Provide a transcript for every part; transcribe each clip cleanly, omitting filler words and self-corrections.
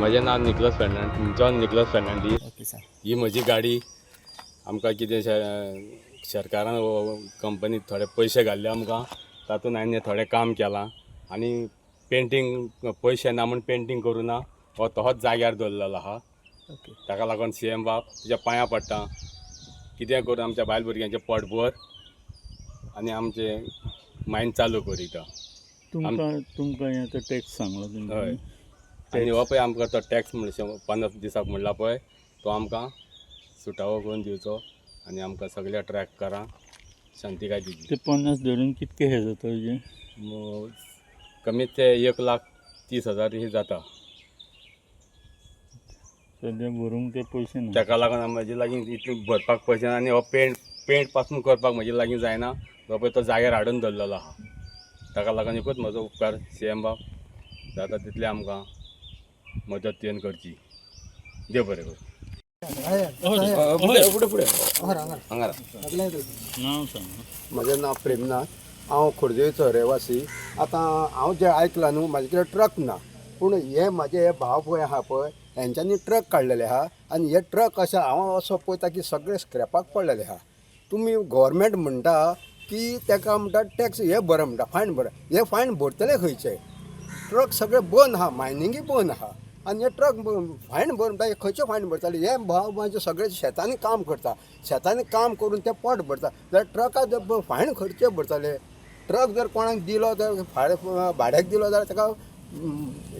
म्हजें नांव निकलस फेर्नांड, जॉन निकलस फेर्नांडीस. ओके सांग. ही म्हजी गाडी. आमकां कितें सरकारान कंपनीत थोडे पयशे घाल्ले आमकां, तातूंत हांवें थोडें काम केलां आनी पेंटींग पयशे ना म्हूण पेंटींग करूं ना, हो तहोच जाग्यार दवरलेलो आहा. ओके. ताका लागून सी एम बाब, तुज्या पांयां पडटा, कितें करून आमच्या बायल भुरग्यांचें पोट भर आनी आमचें मायन चालू कर हिका. तुमकां तुमकां हें आतां टॅक्स सांगला हय. तुमकां? आनी हो पळय आमकां तो टॅक्स म्हणल्यार 50 दिसाक म्हणला पळय, तो आमकां सुटावो करून दिवचो आनी आमकां सगळ्या ट्रॅकरांक शांतिकाय दिवची. ते 50 धरून कितके हे जाता तुजे? कमीत ते 1,30,000 हे जाता. सद्या भरूंक ते पयशे ना. ताका लागून म्हजे लागीं इतले भरपाक पयशे ना आनी हो पेंट पेंट पासून करपाक म्हजे लागीं जायना. तो पळय तो जाग्यार हाडून दवरलेलो आहा. ताका लागून एकूच म्हजो उपकार, सी एम बाब, जाता तितलें आमकां मदत तुवें करची. देव बरें करूं. नांव सांग. म्हजें नांव प्रेमनाथ, हांव खोर्जेचो रहिवासी. आतां हांव जें आयकलां न्हू, म्हाजे कडेन ट्रक ना, पूण हे म्हाजे हे भाव पळय आहा पळय, हेंच्यांनी ट्रक काडलेले आहा आनी हे ट्रक अशें हांव असो पळयता की सगळे स्क्रॅपाक पडलेले आहा. तुमी गोवोरमेंट म्हणटा की ताका म्हणटा टॅक्स हे बरें म्हणटा, फायन बरें, हे फायन भरतले खंयचे? ट्रक सगळे बंद आहा, मायनिंगूय बंद आहा आनी हे ट्रक फायन भर म्हणटा, हे खंयचे फायन भरतले? हे भाव म्हाजे सगळे शेतांनी काम करता, शेतांनी काम करून ते पोट भरता, जाल्यार ट्रका जर फायन खंयचे भरतले? ट्रक जर कोणाक दिलो तर भाड्याक दिलो जाल्यार ताका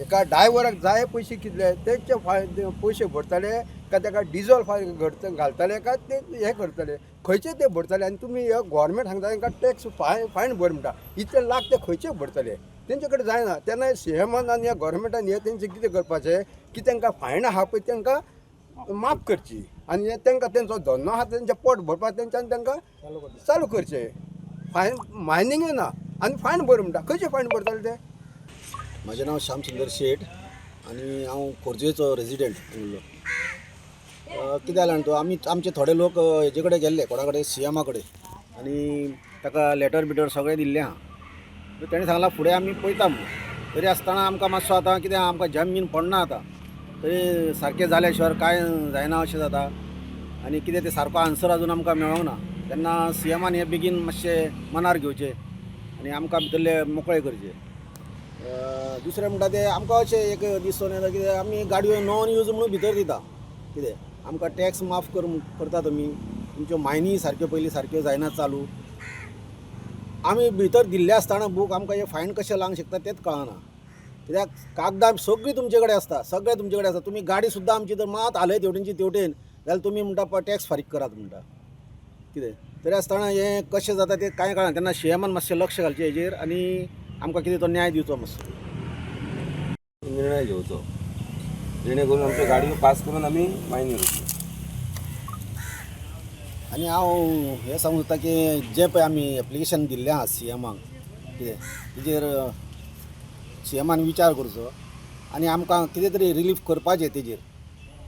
एका ड्रायव्हराक जाय पयशे कितले तेचे फायन पयशे भरतले काय ताका डिजल फायन घालतले काय ते हे करतले, खंयचे ते भरतले? आनी तुमी हे गोवोरमेंट सांगता तांकां टॅक्स फायन भर म्हणटा, इतले लाख ते खंयचे भरतले? तेंचे कडेन जायना. तेन्ना सी एमान आनी ह्या गोवोरमेंटान हें तेंचें कितें करपाचें की तांकां फायन आहा पळय तांकां माफ करची आनी हें तांकां तेंचो धंदो आहा तेंचें पोट भरपाक तेंच्यान तांकां चालू करचें. फायन मायनिंगूय ना आनी फायन भर म्हणटा, खंयचे फायन भरतले ते? म्हजें नांव श्याम सुंदर शेट आनी हांव खोर्जेचो रेजिडंट उरलो. कितें जालें जाणा तूं, आमी आमचे थोडे लोक हेजे कडेन गेल्ले, कोणा कडेन, सी एमा कडेन, आनी ताका लेटर बिटर सगळें दिल्लें आहा. तेणें सांगलां फुडें आमी पळयता म्हणून. तरी आसतना आमकां मातसो आतां कितें, आमकां जम बीन पडना आतां, तरी सारकें जाल्या शिवाय कांय जायना अशें जाता आनी कितें तें सारको आन्सर अजून आमकां मेळोंक ना. तेन्ना सी एमान हें बेगीन मातशें मनार घेवचें आनी आमकां भितरले मोकळे करचे. दुसरें म्हणटा तें आमकां अशें एक दिसून येता कितें, आमी गाडयो नॉन यूज म्हणून भितर दिता. कितें आमकां टॅक्स माफ करता तुमी, तुमच्यो मायनी सारक्यो पयलीं सारक्यो जायना चालू. आमी भितर दिल्ले आसतना बूक आमकां हे फायन कशें लावंक शकता तेंच कळना. कित्याक कागदां सगळीं तुमचे कडेन आसता, सगळें तुमचे कडेन आसता. तुमी गाडी सुद्दां आमची जर मात हालयत हेवटेनची तेवटेन जाल्यार तुमी म्हणटा टॅक्स फारीक करात म्हणटा. कितें तरी आसतना हें कशें जाता तें कांय कळना. तेन्ना सी एमान मातशें लक्ष घालचें हेजेर आनी आमकां कितें तो न्याय दिवचो मातसो. निर्णय घेवचो जेणे करून आमच्यो गाडयो पास करून आमी मायनींग वतली. आनी हांव हें सांगूंक सोदता की जें पळय आमी एप्लिकेशन दिल्लें आहा सी एमाक, कितें तेजेर सी एमान विचार करचो आनी आमकां कितें तरी रिलीफ करपाचें तेजेर.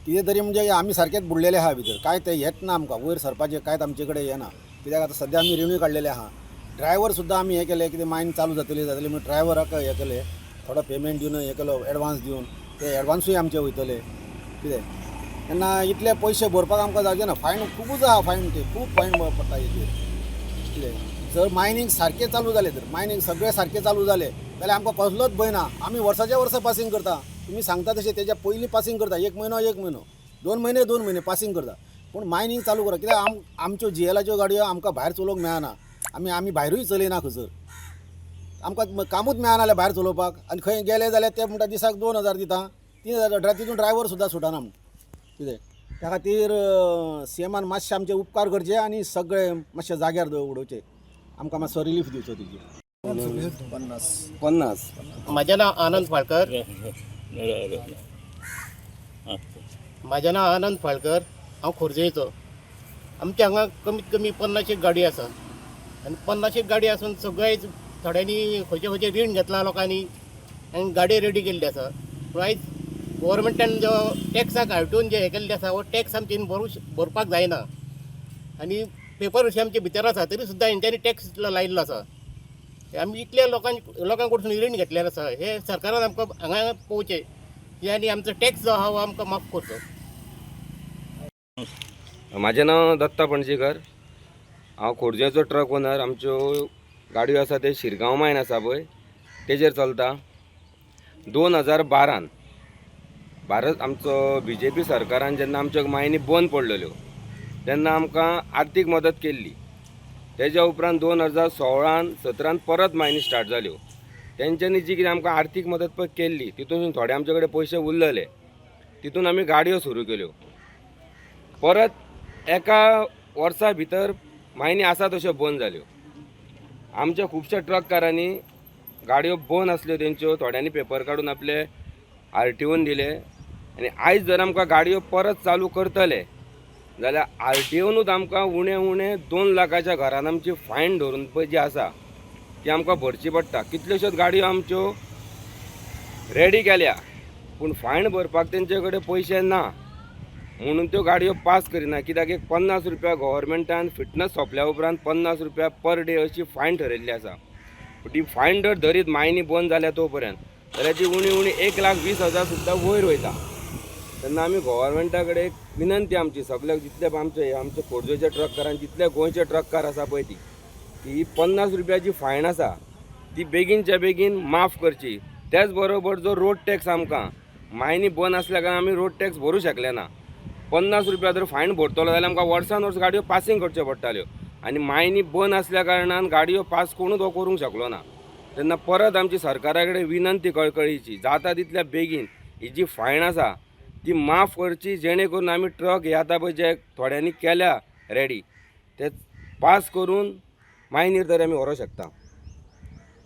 कितें तरी म्हणजे आमी सारकेच बुडलेले आहा भितर, कांय तें येत ना आमकां वयर सरपाचें, कांयच आमचे कडेन येना. कित्याक आतां सद्या आमी रिण्यू काडलेले आहा. ड्रायवर सुद्दां आमी हें केलें कितें मायन चालू जातली जातली म्हणून ड्रायवराक हें केलें, थोडो पेमेंट दिवन हें केलो, एडवांस दिवन, ते एडवांसूय आमचे वयतले. कितें तेन्ना इतले पयशे भरपाक आमकां जावचें ना. फायन खुबूच आहा, फायन ते खूब फायन पडटा हेजेर. कितें जर मायनींग सारकें चालू जालें, तर मायनींग सगळें सारकें चालू जालें जाल्यार आमकां कसलोच भंय ना. आमी वर्साच्या वर्सा पासींग करता, तुमी सांगता तशें तेज्या पयलीं पासींग करता, एक म्हयनो एक म्हयनो, 2 म्हयने 2 म्हयने पासींग करता. पूण मायनींग चालू करा. कित्याक आमच्यो जी एलाच्यो गाडयो आमकां भायर चलोवंक मेळना, आमी आमी भायरूय चलयना खंयसर, आमकां कामूच मेळना जाल्यार भायर चलोवपाक. आनी खंय गेले जाल्यार ते म्हणटा दिसाक 2000 दिता, 3000, तितून ड्रायवर सुद्दां सुटना म्हण. कितें त्या खातीर सी एमान मातशे आमचे उपकार करचे आनी सगळे मातशे जाग्यार उडोवचे, आमकां मातसो रिलीफ दिवचो तेजेर. 50. म्हजें नांव आनंद फाळकर. म्हजें नांव आनंद फाळकर, हांव खोर्जेचो. आमच्या हांगा कमीत कमी 50 गाडी आसा आनी 50 गाडी आसून सगळे थोड्यांनी खंयचे खंयचे रीण घेतला लोकांनी आनी गाडी रेडी केल्ली आसा. पूण आयज गोवोरमेंटान जो टॅक्साक हाडून जे हें केल्लें आसा हो टॅक्स आमचे भरपाक जायना आनी पेपर अशे आमचे भितर आसा तरी सुद्दां हेंच्यांनी टॅक्स लायिल्लो आसा. आमी इतल्या लोकां कडसून रीण घेतलेलें आसा. हे सरकारान आमकां हांगा पळोवचें. हे आनी आमचो टॅक्स जो आहा हो आमकां माफ करचो. म्हाजें नांव दत्ता पणजीकर. हांव खोर्जेचो ट्रक ओनर. आमच्यो गाडयो आसा ते शिरगांव मायन आसा पळय तेजेर चलता. 2012 भारत आमचो बीजेपी सरकारान जेन्ना आमच्यो मायनी बंद पडलेल्यो तेन्ना आमकां आर्थीक मदत केल्ली. तेज्या उपरांत 2016 17 परत मायनी स्टार्ट जाल्यो. तेंच्यांनी जी कितें आमकां आर्थीक मदत पळय केल्ली तितून थोडे आमचे कडेन पयशे उरलेले, तितून आमी गाडयो सुरू केल्यो. परत एका वर्सा भितर मायनी आसा तश्यो बंद जाल्यो. आमच्या खुबश्या ट्रककारांनी गाडयो बंद आसल्यो तेंच्यो, थोड्यांनी पेपर काडून आपले आरटीओन दिले. आनी आयज जर आमकां गाडयो परत चालू करतले जाल्यार आरटीओनूच आमकां उणे उणे 2 लाखाच्या घरान आमची फायन धरून पळय जी आसा ती आमकां भरची पडटा. कितल्योश्योच गाडयो आमच्यो रेडी केल्या पूण फायन भरपाक तेंचे कडेन पयशे ना म्हणून त्यो गाडयो पास करिना. कित्याक एक 50 रुपया गव्हर्मेंटान फिटनस सोंपल्या उपरांत 50 रुपया पर डे अशी फायन ठरयल्ली आसा. ती फायन जर धरीत मायनी बंद जाल्या तो पर्यंत जाल्यार ती उणी उणी 1,20,000 सुद्दां वयर वयता. तेन्ना आमी गव्हर्मेंटा कडेन एक विनंती आमची सगल्याक, जितले आमचे आमचे खोर्जेचे ट्रककारान जितले गोंयचे ट्रककार आसा पळय ती ही 50 रुपयाची फायन आसा ती बेगीनच्या बेगीन माफ करची. त्याच बरोबर जो रोड टॅक्स आमकां मायनी बंद आसल्या कारणान आमी रोड टॅक्स भरूं शकले ना. 50 रुपया जर फायन भरतलो जाल्यार आमकां वर्सान वर्स गाडयो पासींग करच्यो पडटाल्यो आनी मायनी बंद आसल्या कारणान गाडयो पास कोणूच हो करूंक शकलो ना. तेन्ना परत आमची सरकारा कडेन विनंती कळकळीची, जाता तितल्या बेगीन ही जी फायन आसा ती माफ करची, जेणे करून आमी ट्रक हे आतां पळय जे थोड्यांनी केल्या रेडी ते पास करून मायनीर तरी आमी व्हरूंक शकता.